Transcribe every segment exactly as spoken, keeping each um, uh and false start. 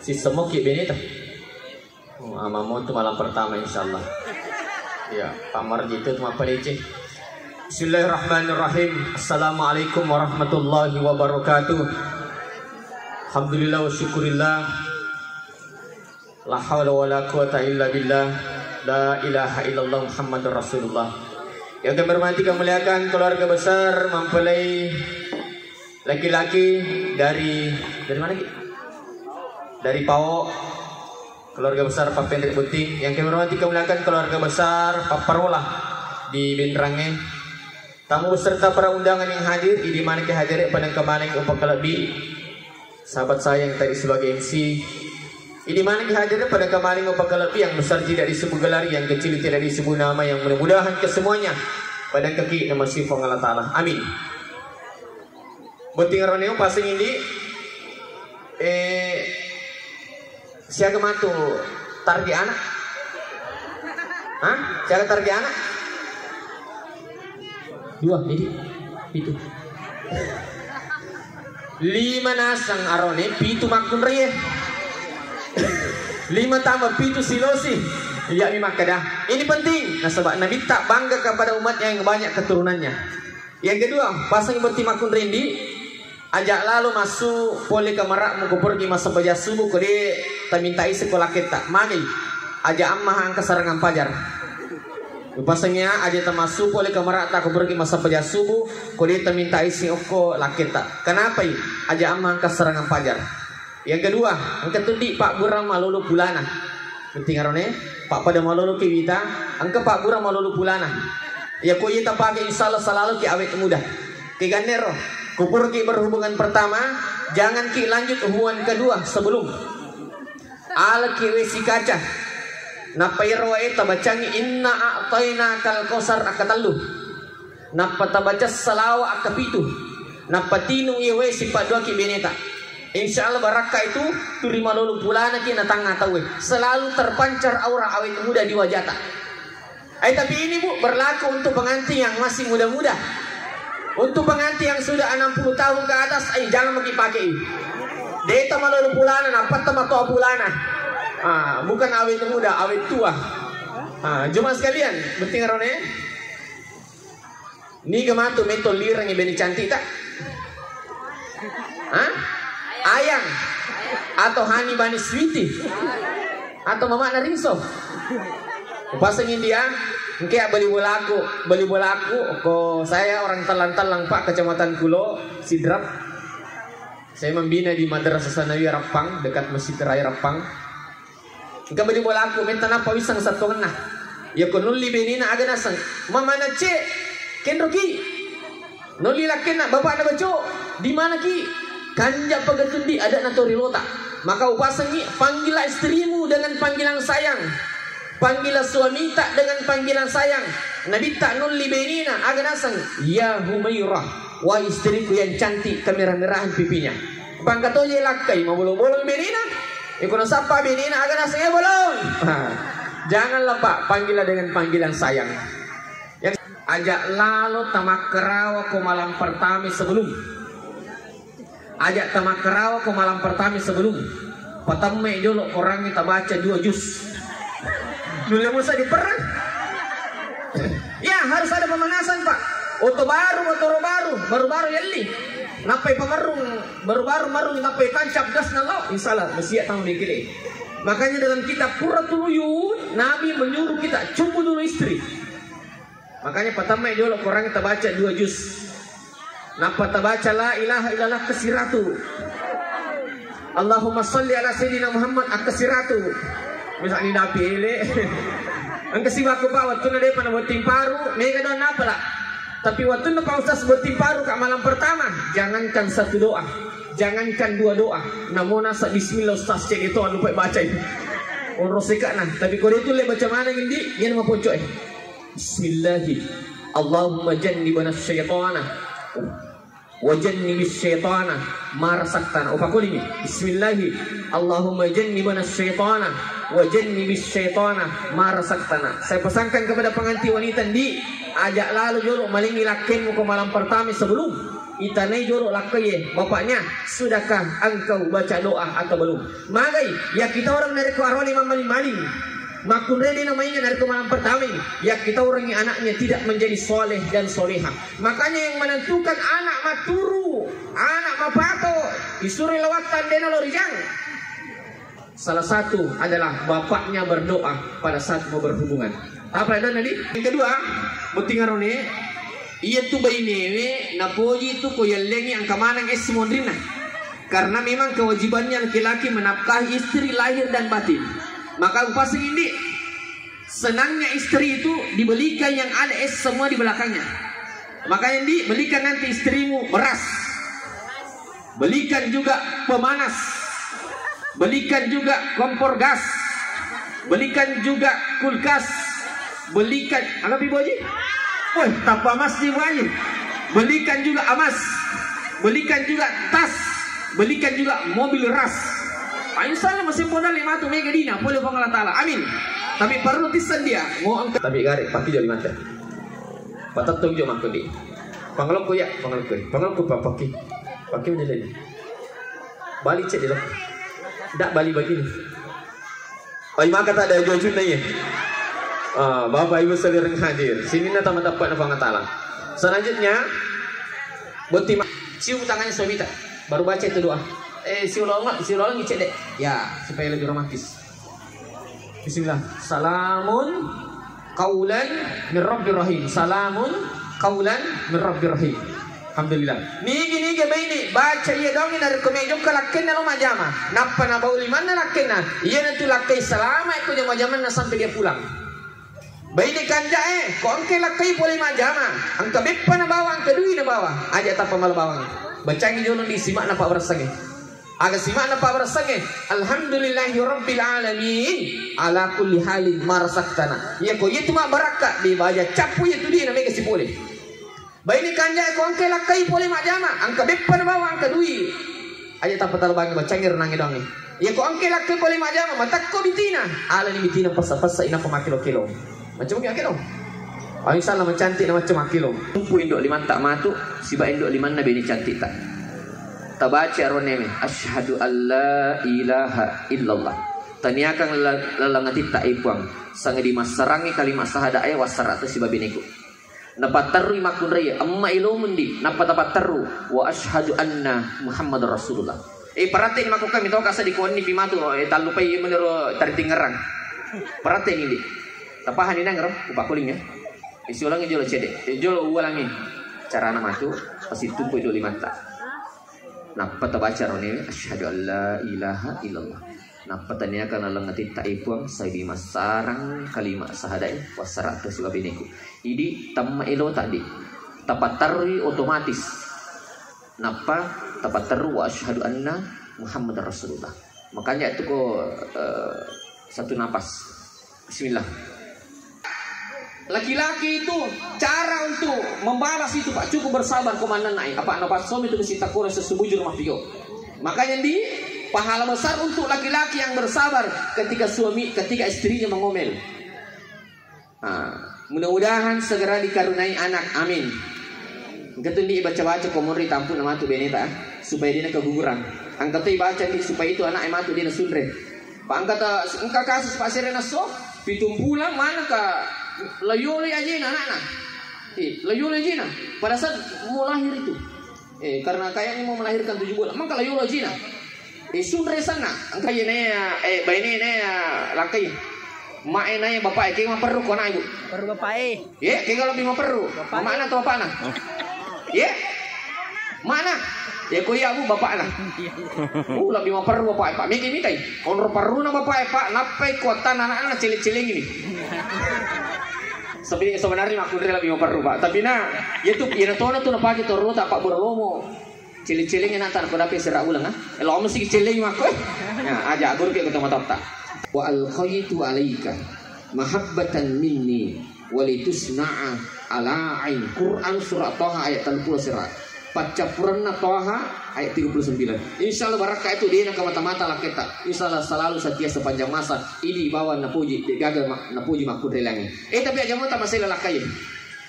Sisemmoki beneta. Oh, amamu tu malam pertama, insyaallah. Iya, Pak Marji itu tu mapalece. Bismillahirrahmanirrahim. Assalamualaikum warahmatullahi wabarakatuh. Alhamdulillah wa syukurillah. La haula wa la quwata illa billah. La ilaha illallah Muhammadur Rasulullah. Yang kami hormati, kami muliakan keluarga besar mempelai laki-laki dari, dari mana, Ki? Dari Pao, keluarga besar Pappenre Butting. Yang kami hormati, kami muliakan keluarga besar Papparola di Benrange. Tamu beserta para undangan yang hadir, idi maneng ki hadir pada kemarin upakalebbi. Sahabat saya yang tadi sebagai M C, idi maneng ki hadir pada kemarin upakalebbi, yang besar tidak disebut gelar, yang kecil tidak disebut nama, yang mudah-mudahan kesemuanya pada kaki nama si Puang Allah Ta'ala. Amin. Botting aroneo paseng indi. Eh, siaga matu target anak? Hah? Siaga target anak? Dua, jadi pitu. Lima nasang arone, pitu makkunraie. Lima tambah pitu silosi. Iya mi makkeda. Ini penting, nasaba Nabitta bangga kepada umatnya yang banyak keturunannya. Yang kedua, pasang botting makkunrai indi, aja lalo massu pole kamara'mu ko pergi massempajang subuh ko de taminta isi ko laketta. Magi? Aja amma engka serangan fajar. Upasengngi aja tamassu pole kamara'ta ko pergi massempajang subuh ko de taminta isi okko laketta. Kenapai? Aja amma engka serangan fajar. Yang kedua, engka tundi pabburang malolo pulana. Penting arone, pappada malolo ki wita, engka pabburang malolo pulana. Ya ko iya tapake, insyaallah selalu ki awet muda. Kegannero, ko pura ki berhubungan pertama, jangan ki lanjut hubungan kedua sebelum. Ala ki wesi kaca. Nappa iyaro wae tabacangi inna a'tainakal kausar akkatellu. Nappa tabaca salawa akkapitu. Nappa tinung iye wae sippa duaki beneta. Insya Allah barakka itu turi malolo pulana ki natangnga tauwe. Selalu terpancar aura awet muda di wajata. Eh, tapi ini, Bu, berlaku untuk pengantin yang masih muda-muda. Untuk pengantin yang sudah enam puluh tahun ke atas, eh, jangan maki pakai. Deta malolo pulana, napatta matoa pulana. Ah, bukan awet muda, awet tua. Ah, jemaah sekalian, penting arone. Niga matu metto lirengngi bene cantik ta? Hah? Ayang? Atau Hani Bani Sweety? Atau Mamana Rinso? Upaseng India, engke beli bolaku, beli bolaku, ko saya orang Tellang-Tellang, Pak, Kecamatan Kulo, Sidrap. Saya membina di Madrasah Sanawiyah Rappang, dekat Masjid Raya Rappang. Engka bali bolaku, metta nappa wisseng settongenna. Yako nulli benena aga naseng, "Mamana, Cek, kenroki." Nulli lakkenna, "Bapakna Baco, di mana ki?" Kanja pagatunri adakna to ri lota. Maka upasengi, "Panggillah istrimu dengan panggilan sayang. Panggillah suamita dengan panggilan sayang." Nabitta nulli benena aga naseng, "Ya Humairah, wahai istriku yang cantik kemerah-merahan pipinya." Pangkatoje lakkai, mabolo-bolo benena. Iko nasappa benena, aga naseng, "Eh, bolong." Janganlah, Pak, panggillah dengan panggilan sayang. Yang ajak lalo tamakkarawa ko malam pertama sebelum. Ajak tamakkarawa ko malam pertama sebelum. Patammai jolo korangnge tabaca dua juz. Nulle musa diperang. Ya, harus ada pemanasan, Pak. Oto baru, motoro baru, baru-baru yelli. Nappai pamerrung, baru-baru merrung, nappai tancap gas nalo. Insya Allah, mesiap tang bengkile. Makanya dalam kitab Qurratul Uyun, Nabi menyuruh kita cubu dulu istri. Makanya patammai jolo korangnge tabaca dua juz. Nappa tabaca la ilaha illallah kesiratu. Allahumma salli ala sayyidina Muhammad akkesiratu. Misalnya napi ele. Engka sibaku, Pak, wattunna depa na botting paru, mega doang napala. Tapi wattunna Pak Ustaz botting paru ka malam pertama, jangankan satu doa, jangankan dua doa. Namona sa bismillah Ustaz, cek itu lupa baca itu. Onro sekakna. Tapi ko itu le baca mana ngendi, yang maponco eh. Bismillahi. Allahumma jannibna syaitana. Wa jannibis syaitana ma razaqtana. Upakolimi. Bismillahi. Allahumma jannibna syaitana. Wa jannibis syaitana ma razaqtana. Saya pesankan kepada pengantin wanita, Ndi, ajak lalo jolo malingi lakkenmu ko malam pertama sebelum. Itanai jolo lakkaie bapaknya, "Sudahkah engkau baca doa atau belum?" Magai, yakkita orang narekko arone mammaling-maling, makkunrai de namainga narekko malam pertama, yakkita orang anaknya tidak menjadi soleh dan soleha. Makanya yang menentukan anak maturu, anak mapato, isuri lawatan dena lorijang. Salah satu adalah bapaknya berdoa pada saat mau berhubungan. Apa itu tadi? Yang kedua, botting arone, iya tu bainewe napoji tu ko yellengi angka maneng es monrinna. Karena memang kewajibannya laki-laki menafkahi istri lahir dan batin. Maka upaseng indi, senangnya istri itu dibelikan yang ada es semua di belakangnya. Makanya, Ndi, belikan nanti istrimu beras. Belikan juga pemanas. Belikan juga kompor gas. Belikan juga kulkas. Belikan, apa pi boji? Woi, tapa emas di boji. Belikan juga emas. Belikan juga tas. Belikan juga mobil ras. Ah, insya Allah masih modal lima tu mega dina, boleh Puang Allah Ta'ala. Amin. Tapi perlu tisan dia. Mau angkat. Tapi gare, paki jadi mata. Patettong jo makko di. Pangelokko ya, pangelokko. Pangelokko pa pakki. Pakki menjadi. Bali cek di lo. Dak bali bagi. Oi, maka tak ada aju-ajunna ya. Ah, Bapak Ibu sekalian hadir. Sini na tamat apa na Puang Allah Ta'ala. Selanjutnya, boti ma-, cium tangannya suami tak. Baru baca itu doa. Eh, siulong, siulong cek dek. Ya, supaya lebih romantis. Bismillah. Salamun qaulan min rabbir rahim. Salamun qaulan min rabbir rahim. Alhamdulillah. Nigi-nigi baine baca iya doangnge narekko mejokka lakkenna lo majjama. Nappa nabau limanna lakkenna. Iyanatu lakkai salama ko jama-jamanna sampai dia pulang. Baine kanja'e, ko engka lakkai pole majjama, engka beppa nabawa, engka dui nabawa. Aja tappa mala bawang. Bacangi jolo di sima'na pabbarassangnge. Aga sima'na pabbarassangnge, "Alhamdulillahi rabbil alamin, ala kulli halin ma razaqtana." Iya ko iya tu mabbarakka, de baja cappu iya tu dina mega sipole. Baine kanja'e ko engka lakkai pole majjama, engka beppa nabawa, engka dui. Aja tappa tala bangi bacangi renangi doangnge. Iya ko engka lakkai pole majjama, matakko bitina. Alani bitina pessa-pessa inappa makkelo-kelo. Macam ki akelo. Oh, insya Allah macantik na macam akelo. Tumpu indo limatta matu, siba indo limanna bene cantik ta. Tabaca aroneme, "Asyhadu alla ilaha illallah." Taniakang la-, laleng atitta e Puang, sangadi massarangi kalima sahada e wassaratu siba beneku. Napatterrui makkunrai, "Amma elo mundi," nappa tapatterru, "Wa asyhadu anna Muhammadar Rasulullah." Eh, parateni makkukami to kasa dikonni pi matu, eh, tallupai menero taritingerang. Parateni di. Tapahani nangero, upakkuling ya. Isi ulangi jolo cede. Eh, jolo ulangi. Carana matu, pasti tumpu doli mata. Nappa tabaca rone, "Asyhadu an la ilaha illallah." Nappa taniaka naleng atitta e Puang, sabi massarang kalima sahadae, wassaratu sibabineku. Idi tamma elo tadi. Tapattarui otomatis. Nappa tapatteru, "Wa asyhadu anna Muhammadar Rasulullah." Makanya itu ko, eh, satu napas. Bismillah. Laki-laki itu cara untuk membalas itu, Pak, cukup bersabar ko mannennai. Apa napa suami itu mesti takore sesubujur mafio. Makanya di pahala besar untuk laki-laki yang bersabar ketika suami, ketika istrinya mengomel. Ah, mudah-mudahan segera dikaruniai anak. Amin. Engka tu ndi baca-baca ko monri tampu na matu beneta, supaya dina keguguran. Engka tu baca ndi supaya itu anak e matu dina sunre. Pa engka ta, engka kasus Pak Sere Nasso, pitung bulan mana ka layoloi ajena anakna. Eh, layoloi ajena. Pada saat mau lahir itu. Eh, karena kayaknya mau melahirkan tujuh bulan. Maka layoloi ajena. Eh, sunre sana. Engka ye naya, eh, baine naya lakai. Mae naya bapak, eh, kega maperru ko anak ibu. Perru bapak, eh. Ye, kega lebih maperru? Bapakna. Mamana atau bapakna? Ye? Mana? Ya ko iya, Bu, bapakna. Oh, lebih maperru bapak, Pak. Miki mitai. Konro perruna bapak, Pak. Nappai kuatan anak-anak cilik-cilik ini. Sebenarnya, sebenarnya makkunre lebih maperru, Pak. Tapi nah, ya tu, ya tona tu napake torota Pak Borolomo. Cilik-cilik enak tak ko dapat serak ulang, ah. Lo mesti cilik makko, eh. Ya, aja guru ke kota matatta. Wa alqaitu alaika mahabbatan minni walitusna'a ala ain. Quran surah Toha ayat tiga puluh sera. Paccappurenna Toha ayat tiga puluh sembilan. Insya Allah barakka itu dia nak mata-mata laketa. Insya Allah selalu setia sepanjang masa. Ini bawa napuji, dia gagal ma-, napuji makkunre langi. Eh, tapi aja mau tak masalah lakai.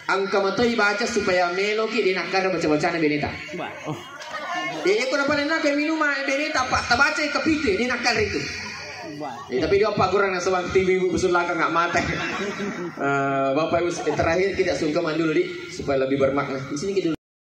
Engka matoi baca supaya meloki de' nakkarre baca-bacana beneta. Wah. Oh. De' ko napalenna ke minuma beneta, apa tabacai kapitu, de' nakkarre itu. Wah. Eh, tapi dia apa kurang nasabang tiwi ibu pesulaka nggak mate. Eh, Bapak Ibu, eh, terakhir kita sungkeman dulu, di, supaya lebih bermakna. Di sini kita